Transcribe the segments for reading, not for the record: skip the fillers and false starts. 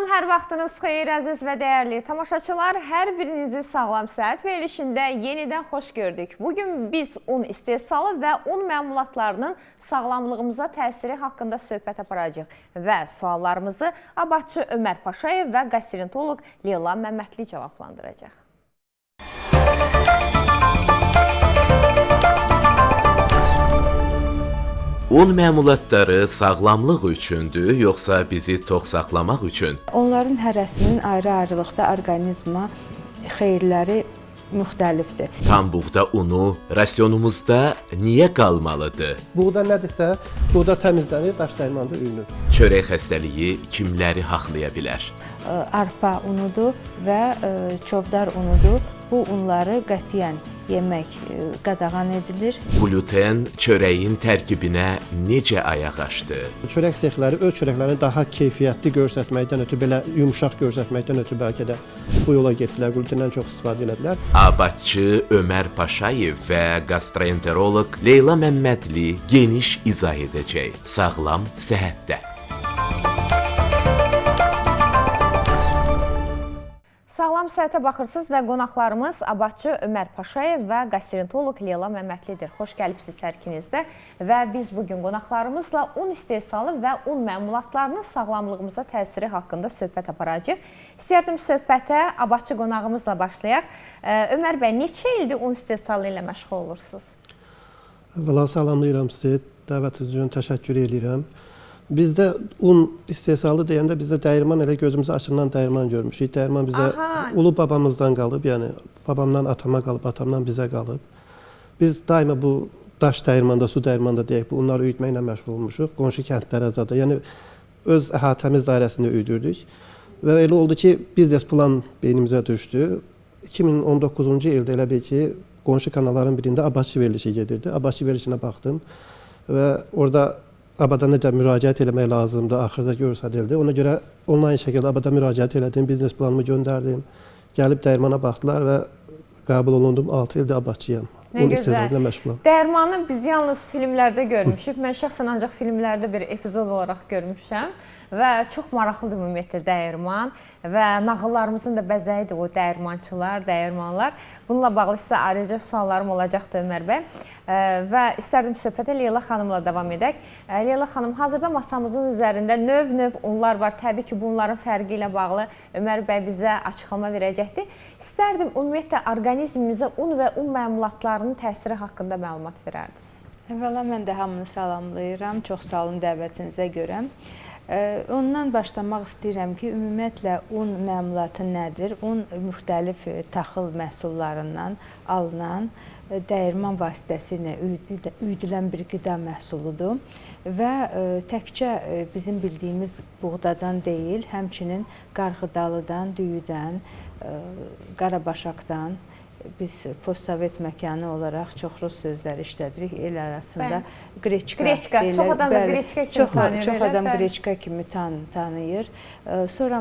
Salam, hər vaxtınız xeyir, əziz və dəyərli tamaşaçılar. Hər birinizi sağlam səhət verilişində yenidən xoş gördük. Bugün biz un istehsalı və un məmulatlarının sağlamlığımıza təsiri haqqında söhbət aparacağıq və suallarımızı abadçı Ömər Paşayev və gastroenteroloq Leyla Məmmədli cavablandıracaq. Un məmulatları sağlamlıq üçündür, yoxsa bizi tox saxlamaq üçün? Onların hərəsinin ayrı-ayrılıqda orqanizma xeyirləri müxtəlifdir. Tam buğda unu rasionumuzda niyə qalmalıdır? Buğda nədirsə, buğda təmizlənir, daş dəyirmanda üyünür. Çörək xəstəliyi kimləri haqlaya bilər? Arpa unudur və çovdar unudur. Bu unları qətiyyən yemək qadağan edilir. Gluten çörəyin tərkibinə necə ayaq açdı? Çörək sexləri öz çörəklərini daha keyfiyyətli göstərməkdən ötürü, belə yumşaq göstərməkdən ötürü bəlkə də bu yola getdilər, glutendən çox istifadə elədilər. Abadçı Ömər Paşayev və gastroenteroloq Leyla Məmmədli geniş izah edəcək. Sağlam səhətdə. Sağlam səhətə baxırsınız və qonaqlarımız abadçı Ömər Paşayev və gastroenteroloq Leyla Məmmədlidir. Xoş gəlibsiniz hər ikinizdə və biz bugün qonaqlarımızla un istehsalı və un məmulatlarının sağlamlığımıza təsiri haqqında söhbət aparacağıq. İstəyərdim söhbətə abadçı qonağımızla başlayaq. Ömər bəy, neçə ildir un istehsalı ilə məşğul olursunuz? Əvvəla salamlayıram sizi, dəvətiniz üçün təşəkkür edirəm. Bizdə un istehsalı deyəndə bizdə dəyirman elə gözümüzə açılan dəyirman görmüşük. Dəyirman bizə ulu babamızdan qalıb, yəni babamdan atama qalıb, atamdan bizə qalıb. Biz daima bu daş dəyirmanda, su dəyirmanda deyək, bu unları üyütməklə məşğul olmuşuq. Qonşu kəndlərə zada, yəni öz əhatəmiz dairəsində üyüdürdük. Və elə oldu ki, biznes plan beynimizə düşdü. 2019-cu ildə elə bil ki, qonşu kanalların birində Abbasçı verilişi gedirdi. Abbasçı verilişinə baxdım və orada ABAD-a necə müraciət eləmək lazımdır, axırda göstərildi. Ona görə onlayn şəkildə ABAD-a müraciət elədim, biznes planımı göndərdim. Gəlib dəyirmana baxdılar və qəbul olundum. 6 ildir abadçıyam. Un istehsalı ilə məşğulam. Dəyirmanı biz yalnız filmlərdə görmüşük. Mən şəxsən ancaq filmlərdə bir epizod olaraq görmüşəm və çox maraqlıdır ümumiyyətlə dəyirman və nağıllarımızın da bəzəyidir o dəyirmançılar, dəyirmanlar. Bununla bağlı sizə ayrıca suallarım olacaqdır Ömər bəy. Və istərdim söhbətə Leyla xanımla davam edək. Leyla xanım, hazırda masamızın üzərində növ-növ unlar var. Təbii ki, bunların fərqi ilə bağlı Ömər bəy bizə açıqlama verəcəkdir. İstərdim ümumiyyətlə orqanizmimizə un və un məmulatlarının təsiri haqqında məlumat verərdiniz. Əvvəla mən də hamını salamlayıram. Çox sağ olun dəvətinizə görə. Ondan başlamaq istəyirəm ki, ümumiyyətlə un məmulatı nədir? Un müxtəlif taxıl məhsullarından alınan dəyirman vasitəsilə üyüdülən bir qida məhsuludur və təkcə bizim bildiyimiz buğdadan deyil, həmçinin qarğıdalıdan, düyüdən, qarabaşaqdan. Biz postsovet məkanı olaraq çox rus sözləri işlədirik el arasında. Qreçka. Qreçka. Çox adam da qreçka kimi tanıyır. Çox adam qreçka kimi tanıyır. Sonra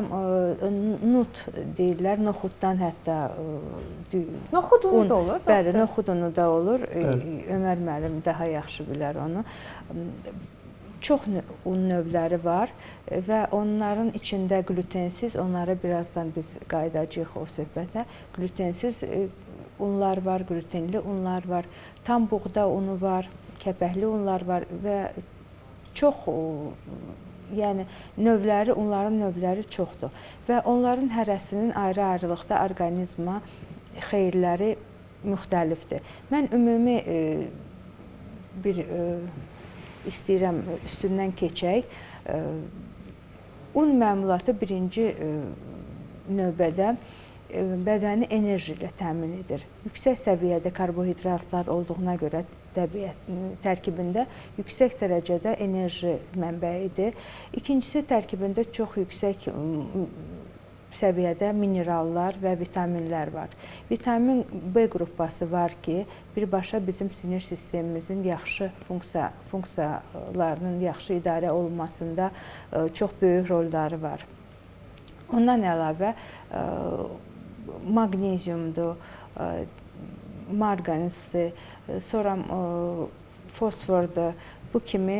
nut deyirlər, noxuddan hətta. Noxud unu da olur. Bəli, noxud unu da olur. Ömər müəllim daha yaxşı bilər onu. Çox un növləri var və onların içində glutensiz, onlara birazdan biz qayıdacağıq o söhbətə. Glutensiz unlar var, glutenli unlar var, tam buğda unu var, kəpəkli unlar var və çox, yəni növləri, unların növləri çoxdur. Və onların hərəsinin ayrı-ayrılıqda orqanizma xeyirləri müxtəlifdir. Mən ümumi bir istəyirəm üstündən keçək. Un məmulatı birinci növbədə bədəni enerji ilə təmin edir. Yüksək səviyyədə karbohidratlar olduğuna görə təbiət tərkibində yüksək dərəcədə enerji mənbəyidir. İkincisi, tərkibində çox yüksək səviyyədə minerallar və vitaminlər var. Vitamin B qrupası var ki, birbaşa bizim sinir sistemimizin yaxşı funksiyalarının yaxşı idarə olunmasında çox böyük rolları var. Ondan əlavə maqneziumdur, marqanisdir, sonra fosfordur, bu kimi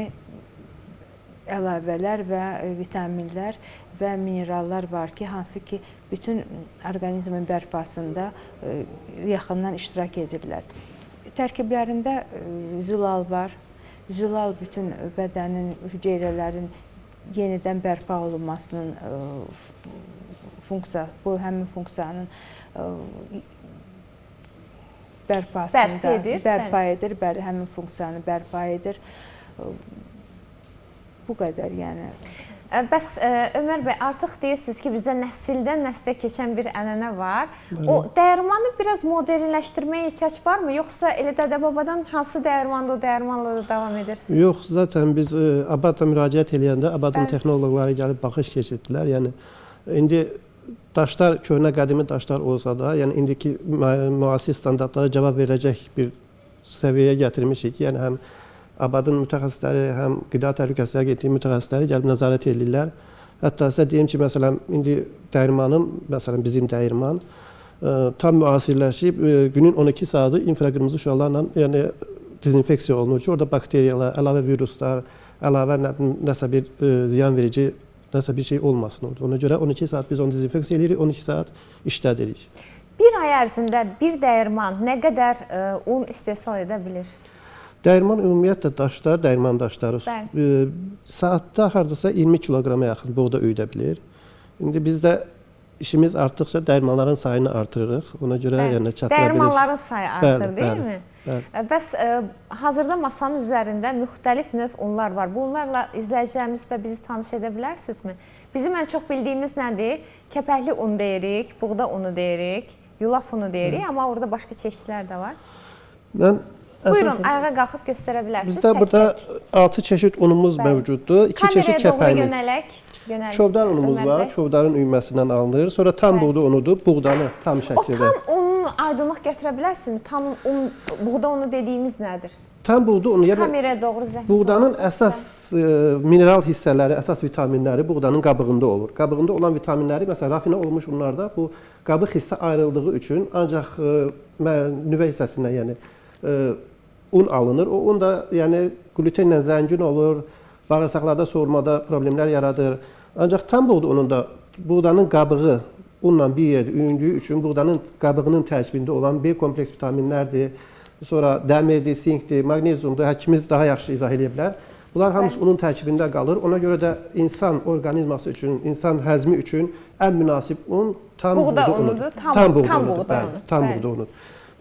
əlavələr və vitaminlər və minerallar var ki, hansı ki bütün orqanizmin bərpasında yaxından iştirak edirlər. Tərkiblərində zülal var. Zülal bütün bədənin, hüceyrələrin yenidən bərpa olunmasının funksiya, bu həmin funksiyanın bərpasında bərpa edir, bəli, həmin funksiyanı bərpa edir. Bu qədər, yəni. Bəs Ömər bəy, artıq deyirsiniz ki, bizdə nəsildən nəslə keçən bir ənənə var. Bəli. O dəyirmanı biraz modernləşdirməyə ehtiyac varmı? Yoxsa elə dədə-babadan hansı dəyirmanda o dəyirmanla da davam edirsiniz? Yox, zaten biz ABAD-a müraciət eləyəndə ABAD-ın texnoloqları gəlib baxış keçirdilər. Yəni indi daşlar, köhnə qədimi daşlar olsa da, yəni indiki müasir standartlara cavab verəcək bir səviyyəyə gətirmişik. Yəni həm ABAD-ın mütəxəssisləri, həm Qida Təhlükəsizliyi Agentliyi mütəxəssisləri gəlib nəzarət edirlər. Hətta sizə deyim ki, məsələn, indi dəyirmanım, məsələn, bizim dəyirman tam müasirləşib, günün 12 saatı infraqırmızı şüalarla, yəni dezinfeksiya olunur ki, orada bakteriyalar, əlavə viruslar, əlavə nəsə bir ziyan verici nəsə bir şey olmasın orada. Ona görə 12 saat biz onu dezinfeksiya edirik, 12 saat işlədirik. Bir ay ərzində bir dəyirman nə qədər un istehsal edə bilir? Dəyirman ümumiyyətlə daşlar, dəyirman daşları saatda hardasa 20 kiloqrama yaxın buğda üyüdə bilir. İndi bizdə işimiz artdıqca dəyirmanların sayını artırırıq. Ona görə yəni çatıra bilir. Dəyirmanların sayı artır, deyil mi? Bəli. Bəs hazırda masanın üzərində müxtəlif növ unlar var. Bunlarla izləyicilərimiz və bizi tanış edə bilərsinizmi? Bizim ən çox bildiyimiz nədir? Kəpəkli un deyirik, buğda unu deyirik, yulaf unu deyirik, amma orada başqa çeşidlər də var. Buyurun, ayağa qalxıb göstərə bilərsiniz. Bizdə burada 6 çeşid unumuz mövcuddur. 2 çeşid kəpəyimiz. Çovdar unumuz var, çovdarın üyməsindən alınır. Sonra tam buğda unudur, buğdanı tam şəkildə. O tam unun aydınlıq gətirə bilərsinizmi? Tam un, buğda unu dediyimiz nədir? Tam buğda unu, yəni buğdanın əsas mineral hissələri, əsas vitaminləri buğdanın qabığında olur. Qabığında olan vitaminləri, məsələn, rafinə olmuş unlarda bu qabıq hissə ayrıldığı üçün ancaq nüvə hissəsindən, yəni un alınır. O un da yəni qlutenlə zəngin olur, bağırsaqlarda soğurmada problemlər yaradır. Ancaq tam buğda ununda buğdanın qabığı unla bir yerdə üyündüyü üçün buğdanın qabığının tərkibində olan B kompleks vitaminlərdir, sonra dəmirdir, sinkdir, maqneziumdur, həkimimiz daha yaxşı izah edə bilər. Bunlar hamısı unun tərkibində qalır. Ona görə də insan orqanizması üçün, insan həzmi üçün ən münasib un tam buğda unudur. Tam buğda unudur. Tam buğda unudur.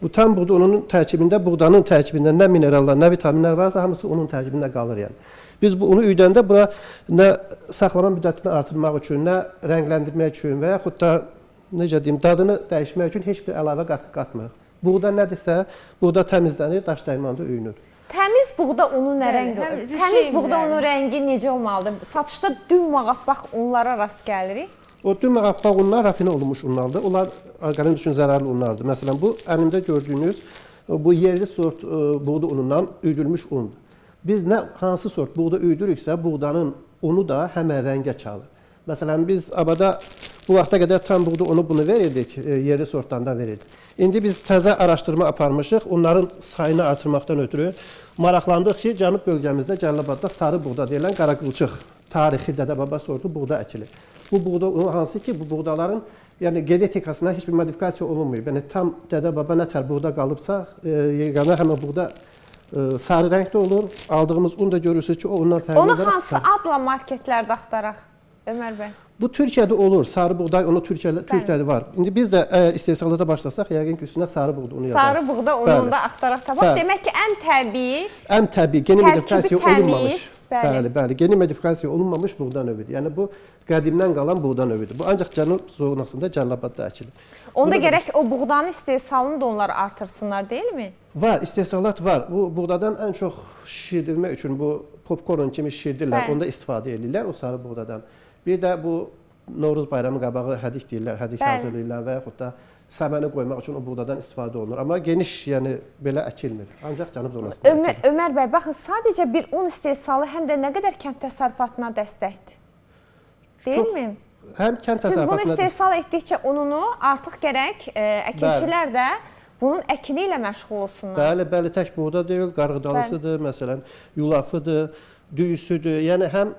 Bu tam buğda ununun tərkibində, buğdanın tərkibində nə minerallar, nə vitaminlər varsa hamısı unun tərkibində qalır yəni. Biz bu unu üydəndə bura nə saxlama müddətini artırmaq üçün, nə rəngləndirmək üçün və yaxud da necə deyim, dadını dəyişmək üçün heç bir əlavə qatqı qatmırıq. Buğda nədirsə, buğda təmizlənir, daş dəyirmanda üyünür. Təmiz buğda unu nə rəngi olur? Təmiz buğda unu rəngi necə olmalıdır? Satışda dümağappaq unlara rast gəlirik. O dümağappaq unlar rafinə olunmuş unlardır. Onlar orqanizm üçün zərərli unlardır. Məsələn, bu əlimdə gördüyünüz bu yerli sort buğda unundan üyüdülmüş undur. Biz nə hansı sort buğda üyüdürüksə, buğdanın unu da həmən rəngə çalır. Məsələn, biz ABAD-a bu vaxta qədər tam buğda unu bunu verirdik, yerli sortdan da verirdik. İndi biz təzə araşdırma aparmışıq, onların sayını artırmaqdan ötürü maraqlandıq ki, cənub bölgəmizdə Cəlilabadda sarı buğda deyilən qaraqılçıq tarixi dədə-baba sortu buğda əkilir. Bu buğda hansı ki, bu buğdaların yəni genetikasına heç bir modifikasiya olunmayıb. Yəni tam dədə-baba nə tər buğda qalıbsa, yeganə həmin buğda sarı rəngdə olur. Aldığımız un da görürsünüz ki, o undan fərqli olaraq. Onu hansı adla marketlərdə axtaraq, Ömər bəy? Bu Türkiyədə olur. Sarı buğday onu Türkiyədə var. İndi biz də əgər istehsalda başlasaq, yəqin ki, üstünə sarı buğda unu yazarıq. Sarı buğda ununu da axtaraq tapaq. Demək ki, ən təbii, geni modifikasiya olunmamış. Bəli, bəli, geni modifikasiya olunmamış buğda növüdür. Yəni bu qədimdən qalan buğda növüdür. Bu ancaq cənub zonasında Cəlilabadda əkilir. Onda gərək o buğdanın istehsalını da onlar artırsınlar, deyilmi? Var, istehsalat var. Bu buğdadan ən çox şişirdilmək üçün bu popkorn kimi şişirdirlər, onda istifadə edirlər o sarı buğdadan. Bir də bu Novruz bayramı qabağı hədik deyirlər, hədik hazırlayırlar və yaxud da səməni qoymaq üçün o buğdadan istifadə olunur. Amma geniş, yəni belə əkilmir. Ancaq cənub zonasında əkilir. Ömər bəy, baxın, sadəcə bir un istehsalı həm də nə qədər kənd təsərrüfatına dəstəkdir. Deyilmi? Həm kənd təsərrüfatına. Siz bunu istehsal etdikcə ununu artıq gərək əkinçilər də bunun əkini ilə məşğul olsunlar. Bəli, bəli, tək buğda deyil, qarğıdalısıdır, məsələn, yulafıdır, düyüsüdür. Yəni həm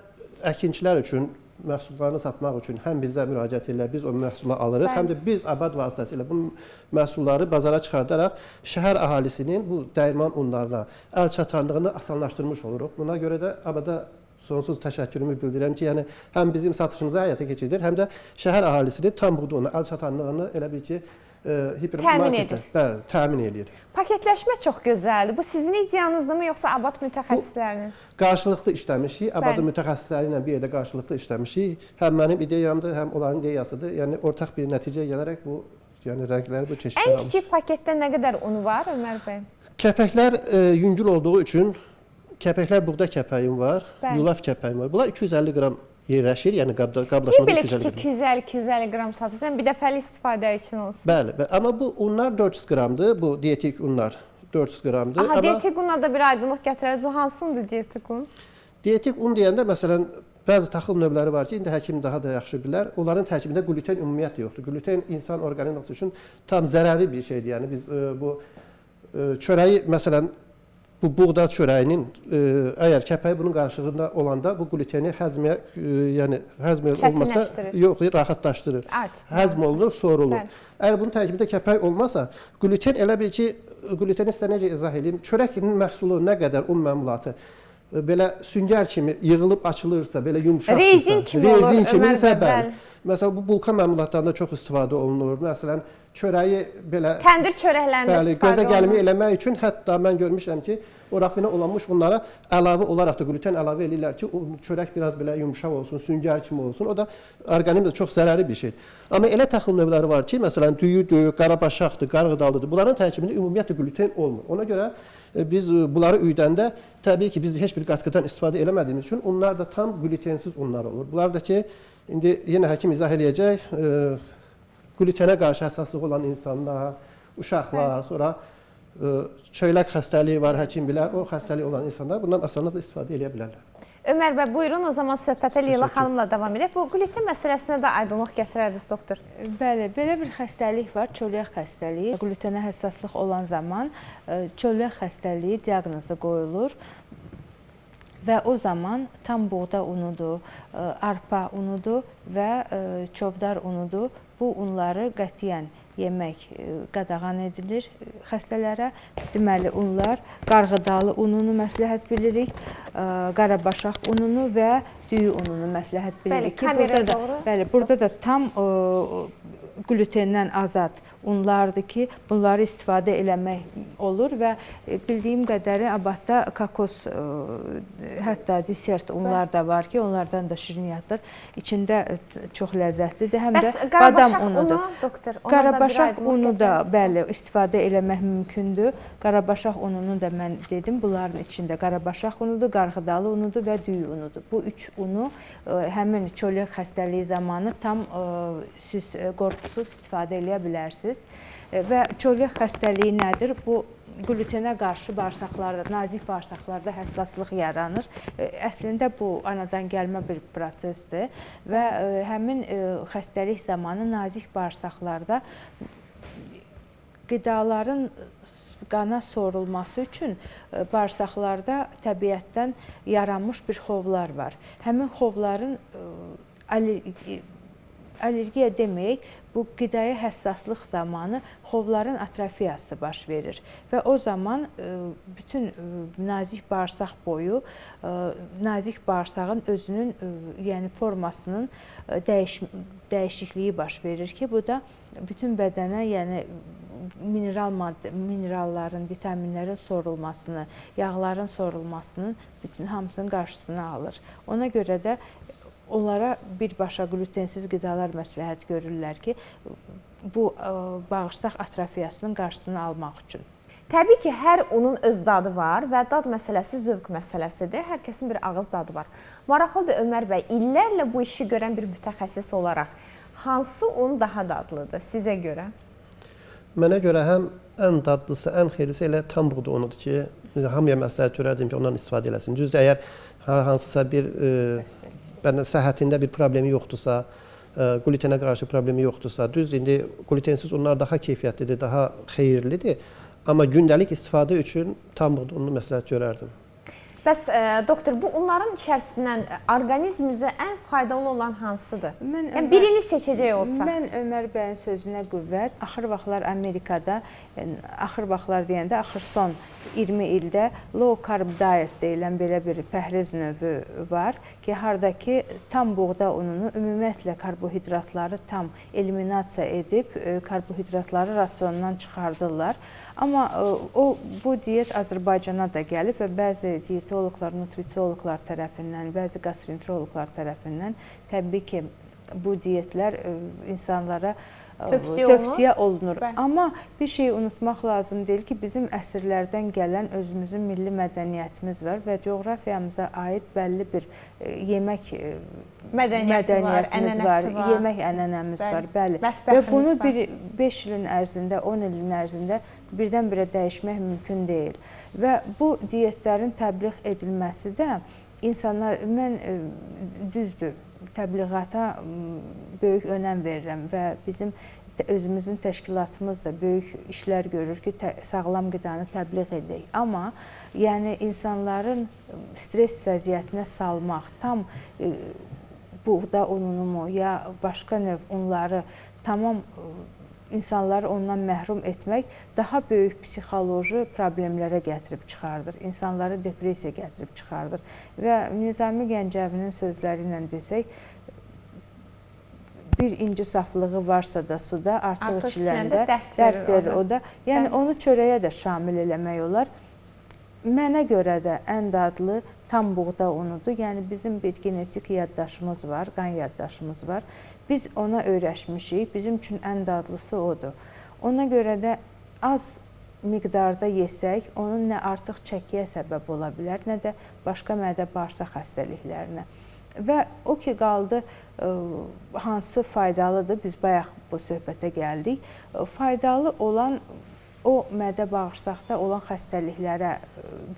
əkinçilər üçün məhsullarını satmaq üçün həm bizə müraciət edirlər, biz o məhsulu alırıq, həm də biz Abad vasitəsilə bu məhsulları bazara çıxardaraq şəhər əhalisinin bu dəyirman unlarına əl çatanlığını asanlaşdırmış oluruq. Buna görə də Abada sonsuz təşəkkürümü bildirirəm ki, yəni həm bizim satışımızı həyata keçirdir, həm də şəhər əhalisinin tam buğda ununa əl çatanlığını elə bil ki, hipermarketdə bəli, təmin eləyir. Paketləşmə çox gözəldir. Bu sizin ideyanızdırmı yoxsa Abad mütəxəssislərinin? Qarşılıqlı işləmişik. Abadın mütəxəssisləri ilə bir yerdə qarşılıqlı işləmişik. Həm mənim ideyamdır, həm onların ideyasıdır. Yəni ortaq bir nəticəyə gələrək bu, yəni rəngləri, bu çeşidləri Ən kiçik paketdə nə qədər un var, Ömər bəy? Kəpəklər yüngül olduğu üçün kəpəklər buğda kəpəyim var, yulaf kəpəyim var. Bunlar 250 qram yerləşir, yəni qablaşmada 250 qram. Niyə belə kiçik 250-250 qram satırsan? Bir dəfəlik istifadə üçün olsun. Bəli, amma bu unlar 400 qramdır, bu dietik unlar 400 qramdır. Aha, dietik unla da bir aydınlıq gətirəriz. Hansı undur dietik un? Dietik un deyəndə, məsələn, bəzi taxıl növləri var ki, indi həkim daha da yaxşı bilər. Onların tərkibində qluten ümumiyyətlə yoxdur. Qluten insan orqanizması üçün tam zərərli bir şeydir. Yəni biz bu çörəyi, məsələn, bu buğda çörəyinin əgər kəpəyi bunun qarşılığında olanda bu gluteni həzmiyə, yəni həzm olmasına yox, rahatlaşdırır. Həzm olunur, sorulur. Əgər bunun tərkibində kəpək olmasa, gluten elə bil ki, gluteni sizə necə izah edeyim? Çörəkin məhsulu nə qədər un məmulatı belə süngər kimi yığılıb açılırsa, belə yumşaqdırsa, rezin kimi rezin kimi isə bəli. Məsələn, bu bulka məmulatlarında çox istifadə olunur. Məsələn, çörəyi belə təndir çörəklərində bəli, istifadə gözə gəlimi eləmək üçün hətta mən görmüşəm ki, o rafinə olunmuş unlara əlavə olaraq da qluten əlavə eləyirlər ki, o çörək biraz belə yumşaq olsun, süngər kimi olsun. O da orqanizmdə çox zərərli bir şeydir. Amma elə taxıl növləri var ki, məsələn, düyüdür, qarabaşaqdır, qarğıdalıdır. Bunların tərkibində ümumiyyətlə qluten olmur. Ona görə biz bunları üyüdəndə təbii ki, biz heç bir qatqıdan istifadə eləmədiyimiz üçün unlar da tam glutensiz unlar olur. Bunlar da ki, indi yenə həkim izah eləyəcək, glutenə qarşı həssaslığı olan insanlar, uşaqlar, sonra çölyak xəstəliyi var, həkim bilər, o xəstəliyi olan insanlar bundan asanlıqla istifadə eləyə bilərlər. Ömər bəy, buyurun, o zaman söhbətə Leyla xanımla davam edək. Bu qluten məsələsinə də aydınlıq gətirərdiniz, doktor. Bəli, belə bir xəstəlik var, çölyak xəstəliyi. Glutenə həssaslıq olan zaman çölyak xəstəliyi diaqnozu qoyulur. Və o zaman tam buğda unudur, arpa unudur və çovdar unudur. Bu unları qətiyyən yemək qadağan edilir xəstələrə. Deməli, unlar qarğıdalı ununu məsləhət bilirik, qarabaşaq ununu və düyü ununu məsləhət bilirik ki, burada da, bəli, burada da tam qlutendən azad unlardır ki, bunları istifadə eləmək olur və bildiyim qədəri Abadda kokos, hətta desert unlar da var ki, onlardan da şirniyyatlar içində çox ləzzətlidir. Həm də badam unudur. Qarabaşaq unu da, bəli, istifadə eləmək mümkündür. Qarabaşaq ununu da mən dedim, bunların içində qarabaşaq unudur, qarğıdalı unudur və düyü unudur. Bu üç unu həmin çölyak xəstəliyi zamanı tam siz qorxusuz istifadə eləyə bilərsiniz. Və çölyak xəstəliyi nədir? Bu qlutenə qarşı bağırsaqlarda, nazik bağırsaqlarda həssaslıq yaranır. Əslində bu anadan gəlmə bir prosesdir və həmin xəstəlik zamanı nazik bağırsaqlarda qidaların qana sorulması üçün bağırsaqlarda təbiətdən yaranmış bir xovlar var. Həmin xovların allergiya deməyək, bu qidaya həssaslıq zamanı xovların atrofiyası baş verir və o zaman bütün nazik bağırsaq boyu nazik bağırsağın özünün, yəni formasının dəyişikliyi baş verir ki, bu da bütün bədənə, yəni mineral maddə, mineralların, vitaminlərin sorulmasını, yağların sorulmasının bütün hamısının qarşısını alır. Ona görə də onlara birbaşa qlutensiz qidalar məsləhət görürlər ki, bu bağırsaq atrofiyasının qarşısını almaq üçün. Təbii ki, hər unun öz dadı var və dad məsələsi zövq məsələsidir. Hər kəsin bir ağız dadı var. Maraqlıdır Ömər bəy, illərlə bu işi görən bir mütəxəssis olaraq hansı un daha dadlıdır sizə görə? Mənə görə həm ən dadlısı, ən xeyirlisi elə tam buğda unudur ki, hamıya məsləhət görərdim ki, ondan istifadə eləsin. Düzdür, əgər hər hansısa bir səhhətində bir problemi yoxdursa, glutenə qarşı problemi yoxdursa, düzdür, indi glutensiz unlar daha keyfiyyətlidir, daha xeyirlidir. Amma gündəlik istifadə üçün tam buğda ununu məsləhət görərdim. Bəs doktor, bu unların içərisindən orqanizmimizə ən faydalı olan hansıdır? Yəni birini seçəcək olsaq. Mən Ömər bəyin sözünə qüvvət. Axır vaxtlar Amerikada, yəni, axır vaxtlar deyəndə axır son 20 ildə low carb diet deyilən belə bir pəhriz növü var ki, hardakı tam buğda ununu, ümumiyyətlə karbohidratları tam eliminasiya edib karbohidratları rasiondan çıxardırlar. Amma bu diyet Azərbaycana da gəlib və bəzi dietoloqlar, nutrisioloqlar tərəfindən, bəzi gastroenteroloqlar tərəfindən təbii ki, bu diyetlər insanlara tövsiyə olunur. Bəli. Amma bir şey unutmaq lazım deyil ki, bizim əsrlərdən gələn özümüzün milli mədəniyyətimiz var və coğrafiyamıza aid bəlli bir yemək mədəniyyətimiz var, yemək ənənəmiz var, bəli. Və bunu bir 5 ilin ərzində, 10 ilin ərzində birdən-birə dəyişmək mümkün deyil. Və bu diyetlərin təbliğ edilməsi də insanlar, mən düzdür, təbliğata böyük önəm verirəm və bizim özümüzün təşkilatımız da böyük işlər görür ki, sağlam qidanı təbliğ edək. Amma yəni insanların stres vəziyyətinə salmaq, tam buğda ununu ya başqa növ unları tamam insanları ondan məhrum etmək daha böyük psixoloji problemlərə gətirib çıxardır. İnsanları depressiya gətirib çıxardır. Və Nizami Gəncəvinin sözləri ilə desək, bir inci saflığı varsa da suda, artıq içiləndə dərd verir o da. Yəni onu çörəyə də şamil eləmək olar. Mənə görə də ən dadlı tam buğda unudur. Yəni bizim bir genetik yaddaşımız var, qan yaddaşımız var. Biz ona öyrəşmişik. Bizim üçün ən dadlısı odur. Ona görə də az miqdarda yesək, onun nə artıq çəkiyə səbəb ola bilər, nə də başqa mədə-bağırsaq xəstəliklərinə. Və o ki qaldı, hansı faydalıdır, biz bayaq bu söhbətə gəldik. Faydalı olan o mədə-bağırsaqda olan xəstəliklərə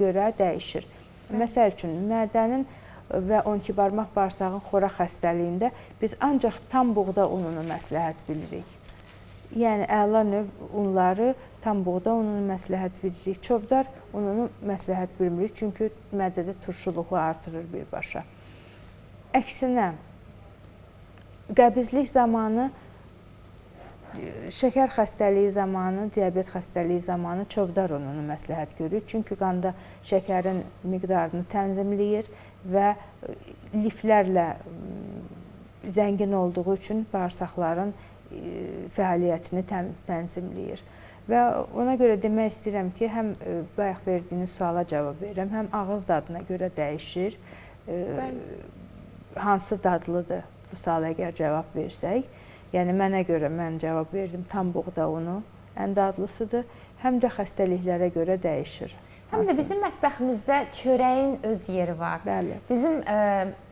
görə dəyişir. Məsəl üçün, mədənin və 12 barmaq bağırsağın xoraq xəstəliyində biz ancaq tam buğda ununu məsləhət bilirik. Yəni, əla növ unları tam buğda ununu məsləhət bilirik. Çovdar ununu məsləhət bilmirik, çünki mədədə turşuluğu artırır birbaşa. Əksinə, qəbizlik zamanı, şəkər xəstəliyi zamanı, diabet xəstəliyi zamanı çovdar ununu məsləhət görür. Çünki qanda şəkərin miqdarını tənzimləyir və liflərlə zəngin olduğu üçün bağırsaqların fəaliyyətini tənzimləyir. Və ona görə demək istəyirəm ki, həm bayaq verdiyiniz suala cavab verirəm, həm ağız dadına görə dəyişir. Hansı dadlıdır bu suala əgər cavab versək. Yəni, mənə görə mən cavab verdim, tam buğda unu ən dadlısıdır, həm də xəstəliklərə görə dəyişir. Həm də bizim mətbəximizdə çörəyin öz yeri var. Bəli. Bizim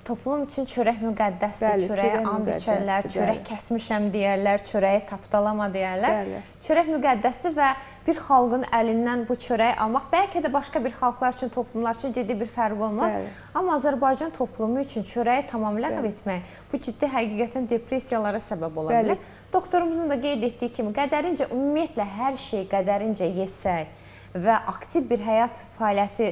toplum üçün çörək müqəddəsdir. Çörəyə and içərlər, çörək kəsmişəm deyərlər, çörəyi tapdalama deyərlər. Bəli. Çörək müqəddəsdir və bir xalqın əlindən bu çörəyi almaq bəlkə də başqa bir xalqlar üçün, toplumlar üçün ciddi bir fərq olmaz. Bəli. Amma Azərbaycan toplumu üçün çörəyi tamamilə ləğv etmək bu ciddi həqiqətən depressiyalara səbəb ola bilər. Doktorumuzun da qeyd etdiyi kimi qədərincə, ümumiyyətlə hər şey qədərincə yesək və aktiv bir həyat fəaliyyəti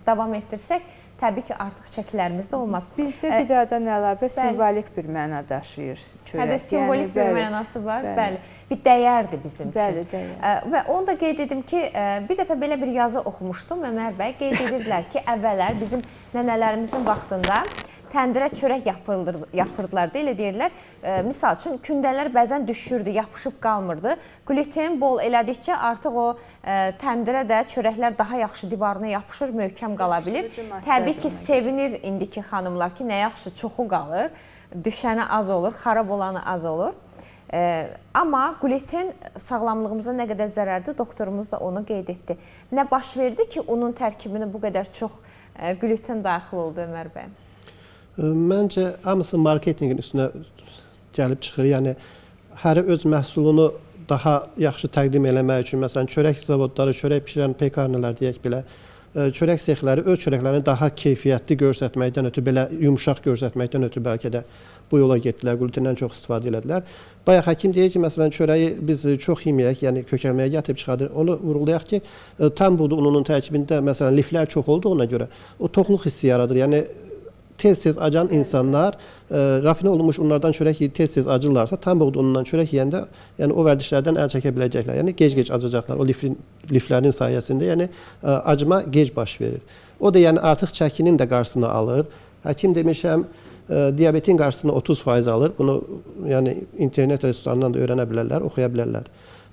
davam etdirsək, təbii ki, artıq çəkilərimiz də olmaz. Bizdə qidadan əlavə simvolik bir məna daşıyır çörək. Hədə simvolik bir mənası var, bəli. Bir dəyərdir bizim üçün. Bəli, dəyər. Və onu da qeyd edim ki, bir dəfə belə bir yazı oxumuşdum, Ömər bəy qeyd edirdilər ki, əvvəllər bizim nənələrimizin vaxtında təndirə çörək yapırdılar, elə deyirlər. Misal üçün, kündələr bəzən düşürdü, yapışıb qalmırdı. Gluten bol elədikcə artıq o təndirə də çörəklər daha yaxşı divarına yapışır, möhkəm qala bilir. Təbii ki, sevinir indiki xanımlar ki, nə yaxşı çoxu qalır, düşəni az olur, xarab olanı az olur. Amma gluten sağlamlığımıza nə qədər zərərdir, doktorumuz da onu qeyd etdi. Nə baş verdi ki, unun tərkibinə bu qədər çox gluten daxil oldu Ömər bəy? Məncə, hamısı marketinqin üstünə gəlib çıxır. Yəni, hər öz məhsulunu daha yaxşı təqdim eləmək üçün, məsələn, çörək zavodları, çörək pişirən pekarnələr deyək belə, çörək sexləri öz çörəklərini daha keyfiyyətli göstərməkdən ötürü, belə yumşaq göstərməkdən ötürü bəlkə də bu yola getdilər, qlutendən çox istifadə elədilər. Bayaq həkim deyir ki, məsələn, çörəyi biz çox yeməyək, yəni kökəlməyə gətirib çıxardır. Onu vurğulayaq ki, tam buğda ununun tərkibində məsələn liflər çox olduğuna görə o toxluq hissi yaradır. Yəni tez-tez acan insanlar rafinə olunmuş unlardan çörək yeyib tez-tez acırlarsa, tam buğda unundan çörək yeyəndə, yəni o vərdişlərdən əl çəkə biləcəklər. Yəni gec-gec acacaqlar o liflərin sayəsində, yəni acma gec baş verir. O da yəni artıq çəkinin də qarşısını alır. Həkim demişəm, diabetin qarşısını 30% alır. Bunu yəni internet resurslarından da öyrənə bilərlər, oxuya bilərlər.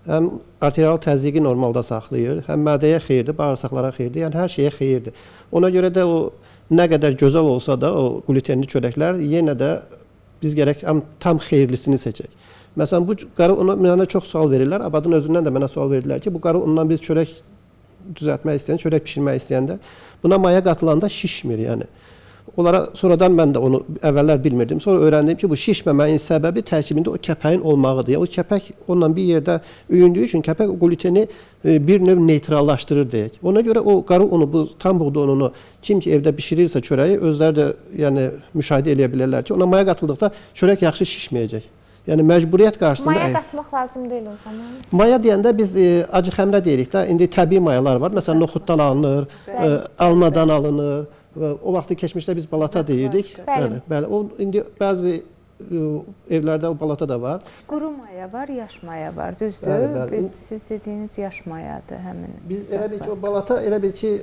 Həm arterial təzyiqi normalda saxlayır, həm mədəyə xeyirdir, bağırsaqlara xeyirdir, yəni hər şeyə xeyirdir. Ona görə də o nə qədər gözəl olsa da o qlutenli çörəklər yenə də biz gərək tam xeyirlisini seçək. Məsələn, bu qara unu mənə çox sual verirlər. Abadın özündən də mənə sual verdilər ki, bu qara undan biz çörək düzəltmək istəyən, çörək bişirmək istəyəndə buna maya qatılanda şişmir, yəni. Onlara sonradan mən də onu əvvəllər bilmirdim. Sonra öyrəndim ki, bu şişməməyin səbəbi tərkibində o kəpəyin olmağıdır. Yəni, o kəpək onunla bir yerdə öyündüyü üçün kəpək o gluteni bir növ neytrallaşdırır deyək. Ona görə o qara unu, bu tam buğda ununu kim ki evdə bişirirsə çörəyi, özləri də yəni müşahidə eləyə bilərlər ki, ona maya qatıldıqda çörək yaxşı şişməyəcək. Yəni məcburiyyət qarşısında maya qatmaq lazım deyil o zaman. Maya deyəndə biz acı xəmirə deyirik də. İndi təbii mayalar var. Məsələn, noxuddan alınır, almadan alınır. O vaxtı keçmişdə biz balata deyirdik. Bəli, bəli. O indi bəzi evlərdə o balata da var. Quru maya var, yaş maya var, düzdür? Bəli, bəli. Biz, siz dediyiniz yaş mayadır həmin. Biz elə bil ki, o balata elə bil ki,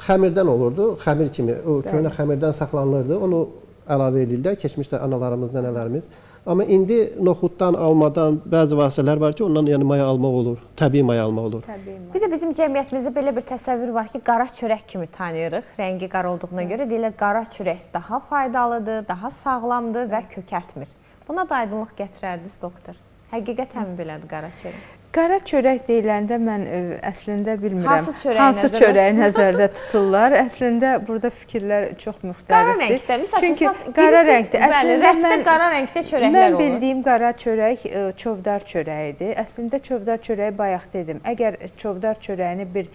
xəmirdən olurdu, xəmir kimi. O köhnə xəmirdən saxlanılırdı. Onu əlavə edirlər keçmişdə analarımız, nənələrimiz. Amma indi noxuddan, almadan bəzi vasitələr var ki, ondan yəni maya almaq olur, təbii maya almaq olur. Təbii maya. Bir də bizim cəmiyyətimizdə belə bir təsəvvür var ki, qara çörək kimi tanıyırıq. Rəngi qara olduğuna görə deyirlər qara çörək daha faydalıdır, daha sağlamdır və kökəltmir. Buna da aydınlıq gətirərdiniz doktor. Həqiqətən belədir qara çörək? Qara çörək deyiləndə mən əslində bilmirəm hansı çörəyi nəzərdə tuturlar. Əslində burada fikirlər çox müxtəlifdir. Qara rəngdə, misal üçün, çünki qara rəngdə. Əslində rəfdə qara rəngdə çörəklər olur. Mən bildiyim qara çörək çovdar çörəyidir. Əslində çovdar çörəyi bayaq dedim. Əgər çovdar çörəyini bir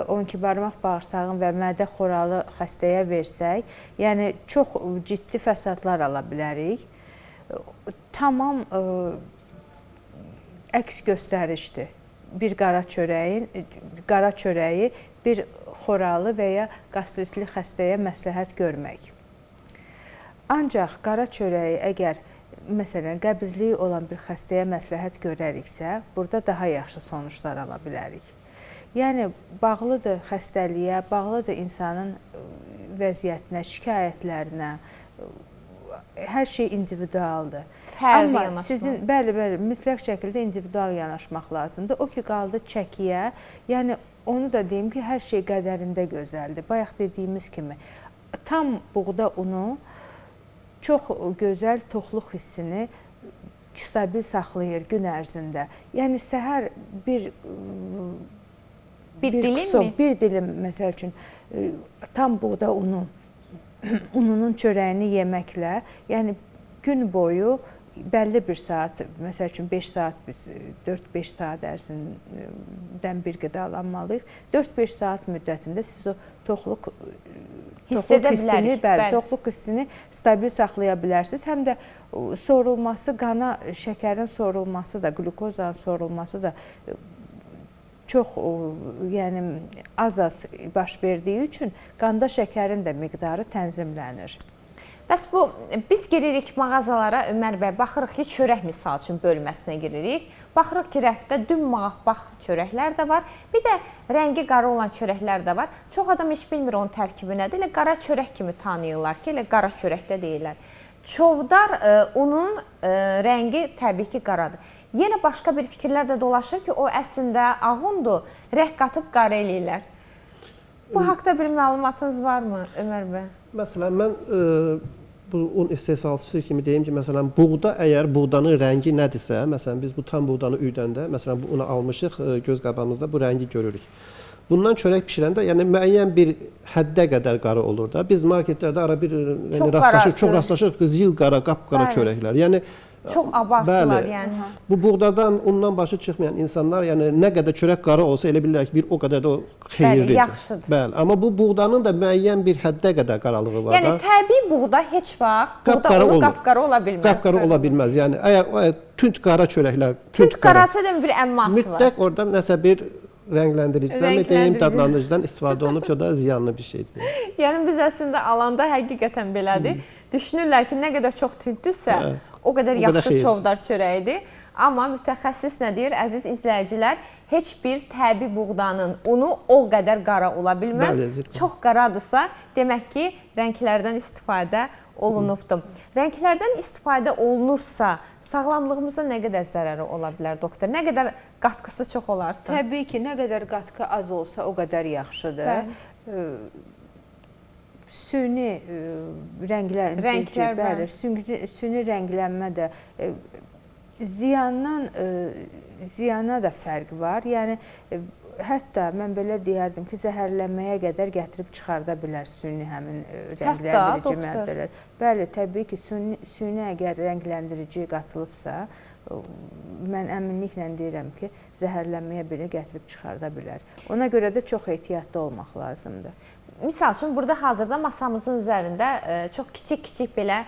12 barmaq bağırsağın və mədə xoralı xəstəyə versək, yəni çox ciddi fəsadlar ala bilərik. Tamam əks göstərişdir. Bir qara çörəyi bir xoralı və ya qastritli xəstəyə məsləhət görmək. Ancaq qara çörəyi əgər məsələn qəbizliyi olan bir xəstəyə məsləhət görəriksə, burada daha yaxşı sonuçlar ala bilərik. Yəni bağlıdır xəstəliyə, bağlıdır insanın vəziyyətinə, şikayətlərinə. Hər şey individualdır. Fərdi Amma yanaşma. Sizin, bəli, bəli, mütləq şəkildə individual yanaşmaq lazımdır. O ki qaldı çəkiyə, yəni onu da deyim ki, hər şey qədərində gözəldir. Bayaq dediyimiz kimi, tam buğda unu çox gözəl toxluq hissini stabil saxlayır gün ərzində. Yəni səhər bir dilim mi? Bir dilim, məsəl üçün, tam buğda unu, ununun çörəyini yeməklə, yəni gün boyu bəlli bir saat, məsəl üçün 5 saat biz 4-5 saat ərzindən bir qidalanmalıyıq. 4-5 saat müddətində siz o toxluq hissini, bəli, toxluq hissini stabil saxlaya bilərsiniz. Həm də sorulması, qana şəkərin sorulması da, qlükozanın sorulması da çox, yəni az-az baş verdiyi üçün qanda şəkərin də miqdarı tənzimlənir. Bəs bu, biz giririk mağazalara, Ömər bəy, baxırıq ki, çörək misal üçün bölməsinə giririk. Baxırıq ki, rəfdə dümağ çörəklər də var, bir də rəngi qara olan çörəklər də var. Çox adam heç bilmir onun tərkibi nədir, elə qara çörək kimi tanıyırlar ki, elə qara çörək də deyirlər. Çovdar unun rəngi təbii ki, qaradır. Yenə başqa bir fikirlər də dolaşır ki, o əslində ağ undur, rəng qatıb qara eləyirlər. Bu haqda bir məlumatınız varmı, Ömər bəy? Məsələn, mən bu un istehsalçısı kimi deyim ki, məsələn, buğda, əgər buğdanın rəngi nədirsə, məsələn, biz bu tam buğdanı üydəndə, məsələn, bu unu almışıq, göz qabağımızda bu rəngi görürük. Bundan çörək pişirəndə, yəni müəyyən bir həddə qədər qara olur da. Biz marketlərdə ara bir yəni, rastlaşırıq, çox rastlaşırıq, zil qara, qapqara çörəklər. Yəni Çox abartırlar yəni. Bu buğdadan, undan başı çıxmayan insanlar, yəni nə qədər çörək qara olsa elə bilirlər ki, bir o qədər də o xeyirlidir. Bəli, yaxşıdır. Bəli, amma bu buğdanın da müəyyən bir həddə qədər qaralığı var yəni, da. Yəni təbii buğda heç vaxt buğda unu qapqara ola bilməz. Qapqara ola bilməz. Yəni əgər tünd qara çörəklər, tünd qarası demək bir əmması var. Mütləq orada nəsə bir rəngləndiricidən mi deyim, dadlandırıcıdan istifadə olunub ki, o da ziyanlı bir şeydir. Yəni biz əslində alanda həqiqətən belədir. Düşünürlər ki, nə qədər çox tünddürsə, o qədər yaxşı çovdar çörəyidir. Amma mütəxəssis nə deyir? Əziz izləyicilər, heç bir təbii buğdanın unu o qədər qara ola bilməz. Çox qaradırsa, demək ki, rənglərdən istifadə olunubdur. Rənglərdən istifadə olunursa, sağlamlığımıza nə qədər zərəri ola bilər, doktor? Nə qədər qatqısı çox olarsa? Təbii ki, nə qədər qatqı az olsa, o qədər yaxşıdır. Süni rənglendirici, bəli, süni rənglənmə də ziyana da fərq var. Yəni, hətta mən belə deyərdim ki, zəhərlənməyə qədər gətirib çıxarda bilər süni həmin rəngləndirici maddələr. Bəli, təbii ki, süni əgər rəngləndirici qatılıbsa, mən əminliklə deyirəm ki, zəhərlənməyə belə gətirib çıxarda bilər. Ona görə də çox ehtiyatlı olmaq lazımdır. Misal üçün, burada hazırda masamızın üzərində çox kiçik-kiçik belə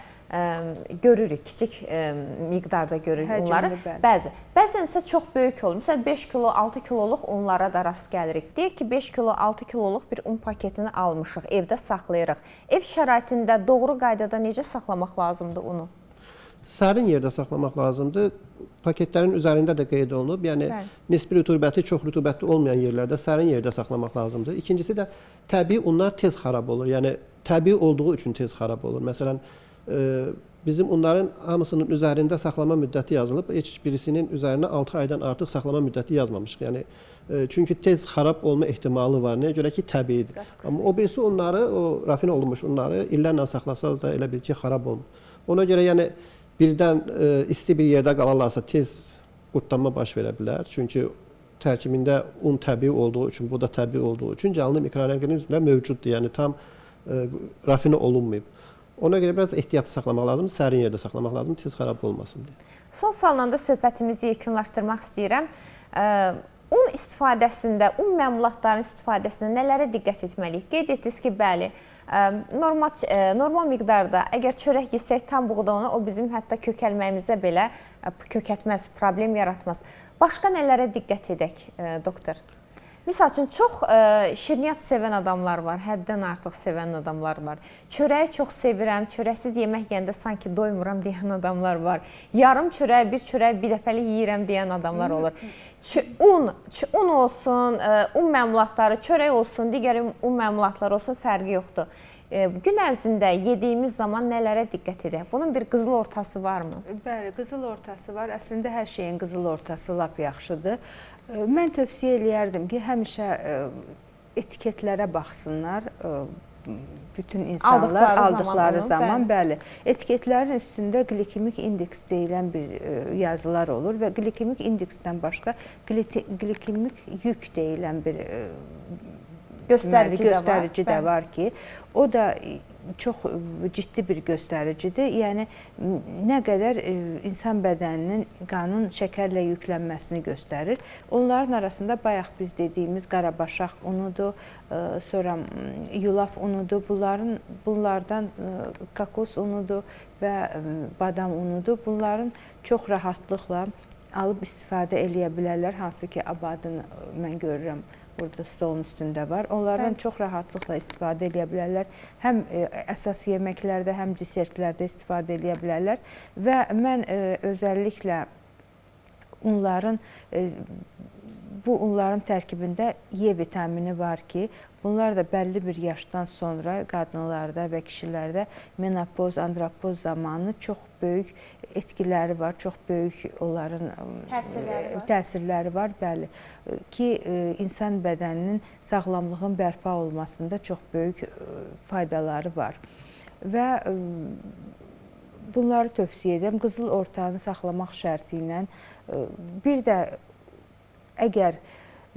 görürük, kiçik miqdarda görürük unları. Bəzi. Bəzən isə çox böyük olur. Məsələn, 5 kilo, 6 kiloluq unlara da rast gəlirik. Deyək ki, 5 kilo, 6 kiloluq bir un paketini almışıq, evdə saxlayırıq. Ev şəraitində doğru qaydada necə saxlamaq lazımdır unu? Sərin yerdə saxlamaq lazımdır. Paketlərin üzərində də qeyd olunub. Yəni, nisbi rütubəti çox rütubətli olmayan yerlərdə sərin yerdə saxlamaq lazımdır. İkincisi də təbii unlar tez xarab olur. Yəni, təbii olduğu üçün tez xarab olur. Məsələn, bizim unların hamısının üzərində saxlama müddəti yazılıb. Heç birisinin üzərinə 6 aydan artıq saxlama müddəti yazmamışıq. Yəni, çünki tez xarab olma ehtimalı var. Nəyə görə ki, təbiidir. Amma o birisi unları, o rafin olunmuş unları illərlə saxlasanız da elə bil ki, xarab olmur. Ona görə, yəni, birdən isti bir yerdə qalarlarsa tez qurtlanma baş verə bilər. Çünki tərkibində un təbii olduğu üçün, bu da təbii olduğu üçün canlı mikroorqanizmlər mövcuddur. Yəni tam rafinə olunmayıb. Ona görə biraz ehtiyatlı saxlamaq lazımdır, sərin yerdə saxlamaq lazımdır, tez xarab olmasın deyə. Son sualla da söhbətimizi yekunlaşdırmaq istəyirəm. Un istifadəsində, un məmulatlarının istifadəsində nələrə diqqət etməliyik? Qeyd etdiniz ki, bəli, normal miqdarda əgər çörək yesək tam buğda unu, o bizim hətta kökəlməyimizə belə kökəltməz, problem yaratmaz. Başqa nələrə diqqət edək, doktor? Misal üçün, çox şirniyyat sevən adamlar var, həddən artıq sevən adamlar var. Çörəyi çox sevirəm, çörəksiz yemək yeyəndə sanki doymuram deyən adamlar var. Yarım çörək, bir çörək bir dəfəlik yeyirəm deyən adamlar olur. Un olsun, un məmulatları, çörək olsun, digər un məmulatları olsun, fərqi yoxdur. Gün ərzində yediyimiz zaman nələrə diqqət edək? Bunun bir qızıl ortası varmı? Bəli, qızıl ortası var. Əslində, hər şeyin qızıl ortası lap yaxşıdır. Mən tövsiyə eləyərdim ki, həmişə etiketlərə baxsınlar. Bütün insanlar aldıqları zaman, bəli. Etiketlərin üstündə qlikemik indeks deyilən bir yazılar olur və qlikemik indeksdən başqa qlikemik yük deyilən bir göstərici də var ki, o da çox ciddi bir göstəricidir. Yəni, nə qədər insan bədəninin qanın şəkərlə yüklənməsini göstərir. Onların arasında bayaq biz dediyimiz qarabaşaq unudur, sonra yulaf unudur, bunlardan kokos unudur və badam unudur. Bunların çox rahatlıqla alıb istifadə eləyə bilərlər. Hansı ki, abadın mən görürəm, burada stolun üstündə var. Onlardan çox rahatlıqla istifadə eləyə bilərlər. Həm əsas yeməklərdə, həm desertlərdə istifadə eləyə bilərlər. Və mən özəlliklə bu unların tərkibində E vitamini var ki, bunlar da bəlli bir yaşdan sonra qadınlarda və kişilərdə menopoz, andropoz zamanı çox böyük etkiləri var, çox böyük onların təsirləri var, bəli, ki, insan bədəninin sağlamlığın bərpa olmasında çox böyük faydaları var. Və bunları tövsiyə edirəm. Qızıl ortanı saxlamaq şərti ilə bir də əgər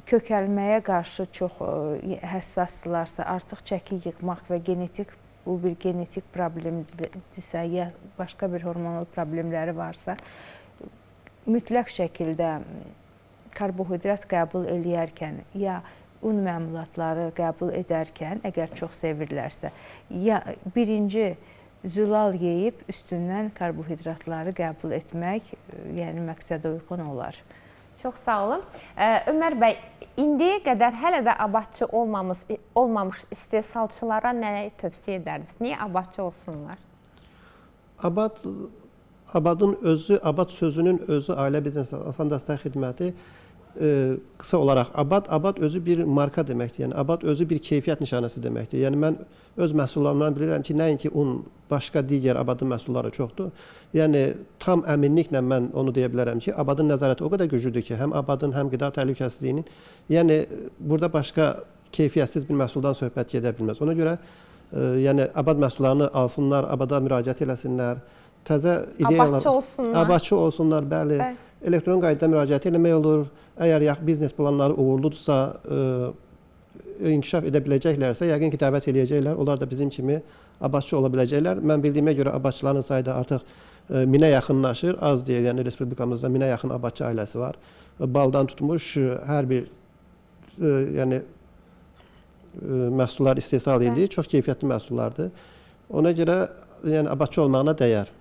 kökəlməyə qarşı çox həssasdırlarsa, artıq çəki yığmaq və genetik bu bir genetik problemdirsə, ya başqa bir hormonal problemləri varsa, mütləq şəkildə karbohidrat qəbul eləyərkən ya un məmulatları qəbul edərkən, əgər çox sevirlərsə, ya birinci zülal yeyib üstündən karbohidratları qəbul etmək, yəni məqsədə uyğun olar. Çox sağ olun. Ömər bəy, indiyə qədər hələ də abadçı olmamış istehsalçılara nə tövsiyə edərdiniz? Niyə abadçı olsunlar? Abadın özü, abad sözünün özü ailə biznes asan dəstək xidməti qısa olaraq abad özü bir marka deməkdir. Yəni abad özü bir keyfiyyət nişanəsi deməkdir. Yəni mən öz məhsullarımdan bilirəm ki, nəinki un, başqa digər abadın məhsulları çoxdur. Yəni tam əminliklə mən onu deyə bilərəm ki, abadın nəzarəti o qədər güclüdür ki, həm abadın, həm qida təhlükəsizliyinin, yəni burada başqa keyfiyyətsiz bir məhsuldan söhbət gedə bilməz. Ona görə yəni abad məhsullarını alsınlar, abada müraciət eləsinlər. Təzə ideyalar, abadçı olsunlar. Abadçı olsunlar, bəli. Bəli. Elektron qaydada müraciət eləmək olur. Əgər biznes planları uğurludursa, inkişaf edə biləcəklərsə, yəqin ki, dəvət eləyəcəklər. Onlar da bizim kimi abadçı ola biləcəklər. Mən bildiyimə görə abadçıların sayı da artıq 1000-ə yaxınlaşır. Az deyil, yəni respublikamızda 1000-ə yaxın abadçı ailəsi var. Baldan tutmuş hər bir yəni məhsullar istehsal edilir. Çox keyfiyyətli məhsullardır. Ona görə yəni abadçı olmağına dəyər.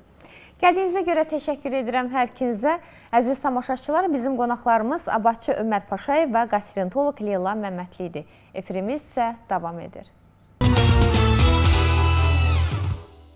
Gəldiyinizə görə təşəkkür edirəm hər ikinizə. Əziz tamaşaçılar, bizim qonaqlarımız abadçı Ömər Paşayev və gastroenteroloq Leyla Məmmədli idi. Efirimiz isə davam edir.